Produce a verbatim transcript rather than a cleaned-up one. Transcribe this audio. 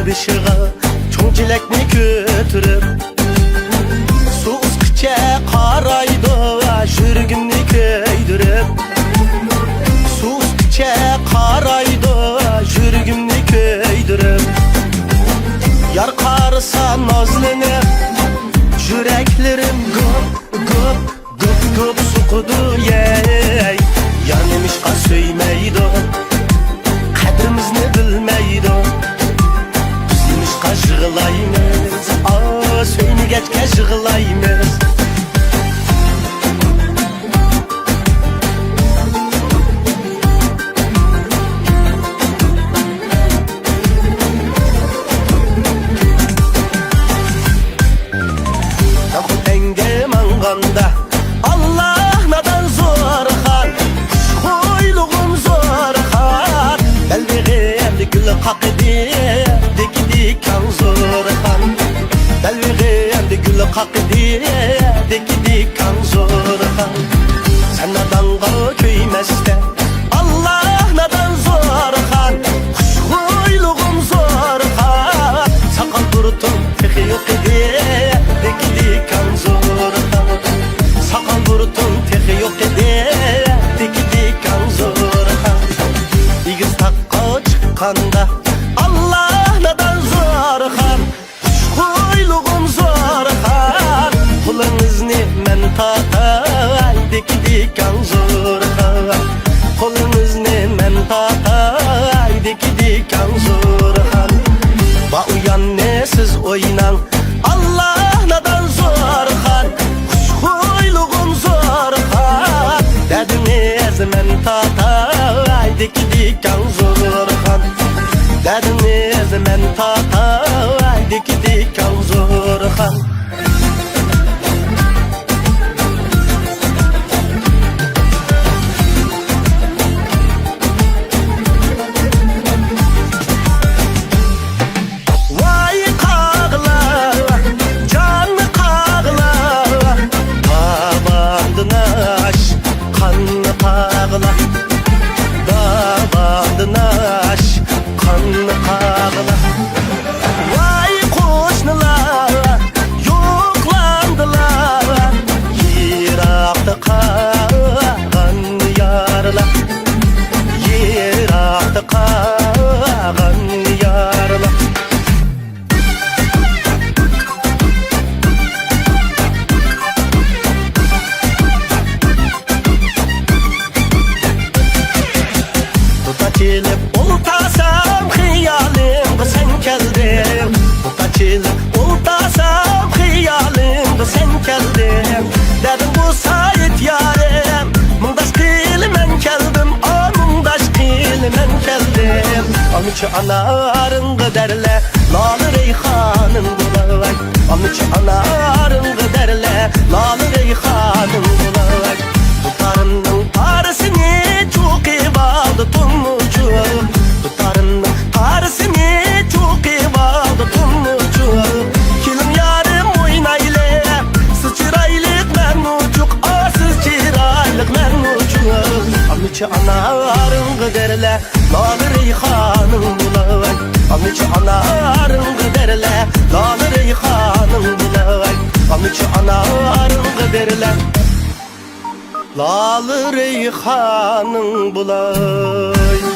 بېشىغا چوڭ چېلەكنى كۆتۈرۈپ، سۇ ئۇسقىچە قارايدۇ يۈرىكىمنى كۆيدۈرۈپ. سۇ ئۇسقىچە قارايدۇ يۈرىكىمنى كۆيدۈرۈپ. يار قارىسا نازلىنىپ، يۈرەكلىرىم گۇپ گۇپ گۇپ گۇپ سوقىدۇ، يەي. يار نېمىشقا سۆيمەيدۇ؟ قەدرىمىزنى بىلمەيدۇ. بىز نېمىشقا يىغلايمىز؟ ئا، سۆيمىگەچكە يىغلايمىز. تەڭگە ماڭغاندا، ئاللا نادان زورخان، خۇشخۇيلۇغۇم زورخان. بەلبېغىمدا گۈل قاقىدى، دىكى دىكاڭ زورخان. بەلبېغىمدا گۈل قاقىدى، دىكى دىكاڭ زورخان. سەن نادانغا كۆيمەستە، ئاللا نادان زورخان، خۇشخۇيلۇغۇم زورخان. ساقال بۇرۇتۇم تېخى يوق ئىدى، دىكى دىكاڭ زورخان. ساقال بۇرۇتۇم تېخى يوق ئىدى، دىكى دىكاڭ زورخان. ئېگىز تاغقا چىققاندا، ئاللا نادان زورخان، خۇشخۇيلۇغۇم زورخان. قولىڭىزنى مەن تارتاي، دىكى دىكاڭ زورخان. قولىڭىزنى مەن تارتاي، دىكى دىكاڭ زورخان. بار ئۇ ياننى سىز ئويناڭ، ئاللا نادان زورخان. خۇشخۇيلۇغۇم زورخان. دەردىڭىزنى مەن تارتاي، دىكى دىكاڭ زورخان. دەردىڭىزنى مەن تارتاي، دىكى دىكاڭ زورخان. ۋاي قاغىلا، جان قاغىلا، داۋاندىن ئاش قان قاغىلا، داۋاندىن ئاش قان قاغىلا. ۋاي قوشنىلار، يوقلاندىلا، يىراقتا قالغان يارلار، يىراقتا قالغان يارلار. دۇتار چېلىپ ئولتۇرسام، خىيالىمغا سەن كەلدىڭ. دۇتار چېلىپ ئولتۇرسام، خىيالىمغا سەن كەلدىڭ. دەردىڭ بولسا ئېيت يارىم، مۇڭداش قىلىمەن كەلدىم، ئا، مۇڭداش قىلىمەن كەلدىم. ئالمىچى ئانارىڭغا دەرلە، لالە رەيھانىڭ بولاي. ئالمىچى ئانارىڭغا دەرلە، لالە رەيھانىڭ بولاي. دۇتارىمنىڭ قارىسىنى چوقۇۋالدى تۇمۇچۇق. دۇتارىمنىڭ قارىسىنى چوقۇۋالدى تۇمۇچۇق. كېلىڭ يارىم ئوينايلى، سىز چىرايلىق مەنمۇچۇق، ئا، سىز چىرايلىق مەنمۇچۇق. ئالمىچى ئانارىڭغا دەرلە، لالە رەيھانىڭ بولاي. ئالمىچى ئانارىڭغا دەرلە، لالە رەيھانىڭ بولاي. ئالمىچى ئانارىڭغا دەرلە، لالە رەيھانىڭ بولاي.